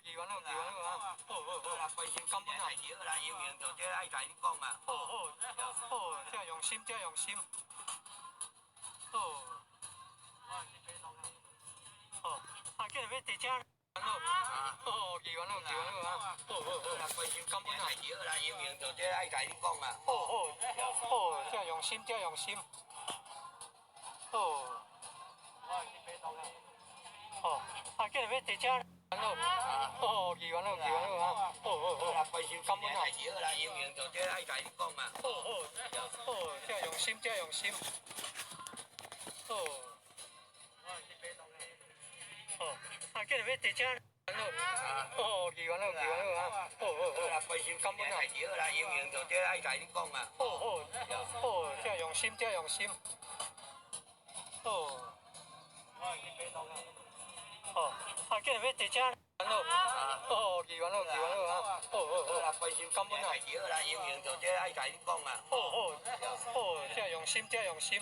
議員好，議員好啊，好好好，感恩啊！好好好，真用心，真用心。好，好，啊，今日欲佇遮好，好，議員好，議員好啊，好好好，感恩啊！好好好，真用心，真用心。好，好，啊，今日欲佇遮好，好，議員好，議員好啊，好好好，感恩啊！好好好，真用心，真用心。好，好，啊，今日欲佇遮好，議員好，議員好啊，好好好，感恩啊！好好好，真用心，真用心。好，好，啊，今日欲佇遮好，議員好，議員好啊，好好好，感恩啊！好好好，真用心，真用心。